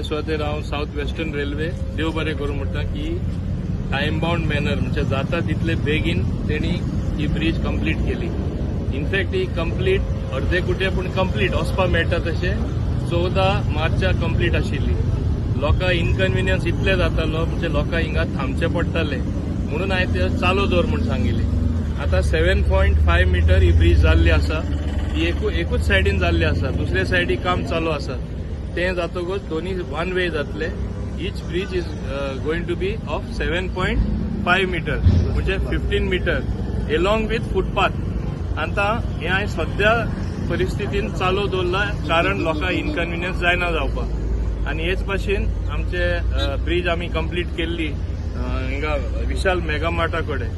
सुवातेर हांव south western railway देव बरें करूं म्हणटा की टायम बाउंड मॅनर, म्हणजे जाता तितले बेगीन तेणी ही ब्रीज कंप्लीट केली. इनफॅक्ट ही कंप्लीट अर्दे कुटे पूण कंप्लीट वचपा मेळटा तशें 14 मार्चाक कंप्लीट आशिल्ली. लोकांक इनकन्विनियन्स इतले जातालो, म्हणजे लोकांक हिंगा थांबचे पडटाले, म्हणून हांवें ते चालू दवर म्हूण सांगिल्लें. आतां 7.5 मिटर ही ब्रीज जाल्ली आसा. ही एकूच सायडीन जाल्ली आसा, दुसरे सायडी काम चालू आसा. तें जातकूच दोनी वन वे जातले. Each bridge is going to be of 7.5 meter, म्हणजे 15 meter along with footpath. आतां हें हांवें सद्या परिस्थितीन चालू दवरलां, कारण लोकांक इनकन्विनियन्स जायना जावपाक. आनी हेच भाशेन आमचे ब्रीज आमी कंप्लीट केल्ली हिंगा विशाल मेगामार्टा कडेन.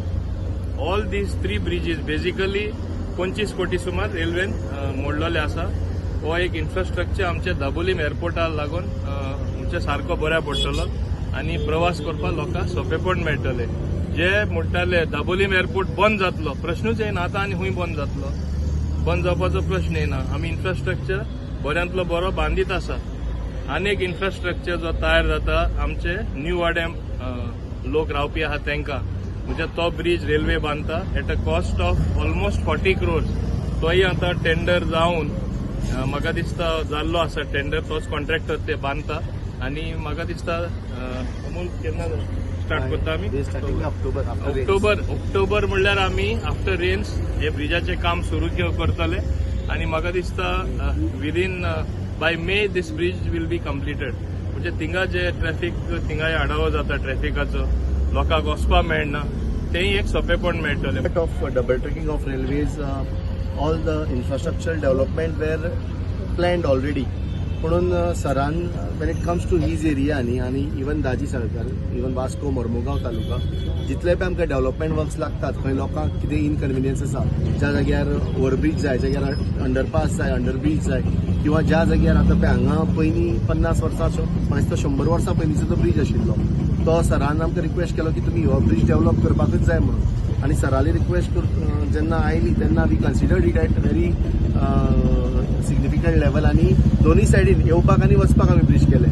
All these three bridges basically 25 कोटी सुमार रेल्वेन मोडलेले आसा. हो एक इन्फ्रास्ट्रक्चर आमच्या दाबोलीम एअरपोर्टा लागून म्हणजे सारको बऱ्या पडटलो आनी प्रवास करपाक लोकांक सोंपेपण मेळटले. जे म्हणटाले दाबोलीम एअरपोर्ट बंद जातलो, प्रश्नूच येना. आतां आनी खंय बंद जातलो? बंद जावपाचो प्रश्न येना. आमी इन्फ्रास्ट्रक्चर बऱ्यांतलो बरो बांदीत आसा. आनी एक इन्फ्रास्ट्रक्चर जो तयार जाता आमचे न्यू वाड्याम लोक रावपी आहा तांकां, म्हणजे तो ब्रीज रेल्वे बांदता at a cost of almost 40 crores. तोय आतां टेंडर जावन म्हाका दिसता जाल्लो आसा टेंडर. तोच कॉन्ट्रॅक्टर ते बांदता आनी म्हाका दिसता अमोल, केन्ना स्टार्ट करता आमी? Starting October. October. October म्हणल्यार आमी आफ्टर रेन्स हे ब्रिजाचें काम सुरू करतले आनी म्हाका दिसता within by May this bridge will be completed. म्हणजे थिंगा जे ट्रॅफिक, थिंगाय आडावो जाता ट्रॅफिकाचो, लोकांक वचपाक मेळना, तेंय एक सोंपेपण मेळटलें. Of double tracking of railways, all the infrastructural development were planned already. म्हणून सरान when it comes to his area न्ही, आनी इवन दाजी सरकार, इवन वास्को, मोर्मुगांव तालुका, जितले पळय आमकां डेव्हलपमेंट वर्क्स लागतात, खंय लोकांक कितें इनकन्विनियन्स आसा, ज्या जाग्यार ओवरब्रीज जाय, ज्या जाग्यार अंडरपास जाय, अंडरब्रीज जाय, किंवा ज्या जाग्यार आतां पळय हांगा पयलीं 50 वर्सां, म्हाका दिसता 100 वर्सां पयलींचो तो ब्रीज आशिल्लो, तो सरान आमकां रिक्वेस्ट केलो की तुमी हो ब्रीज डेव्हलप करपाकच जाय म्हणून. आनी सराली रिक्वेस्ट जेन्ना आयली तेन्ना we considered it at very significant level आनी दोनूय सायडीन येवपाक आनी वचपाक आमी ब्रीज केले.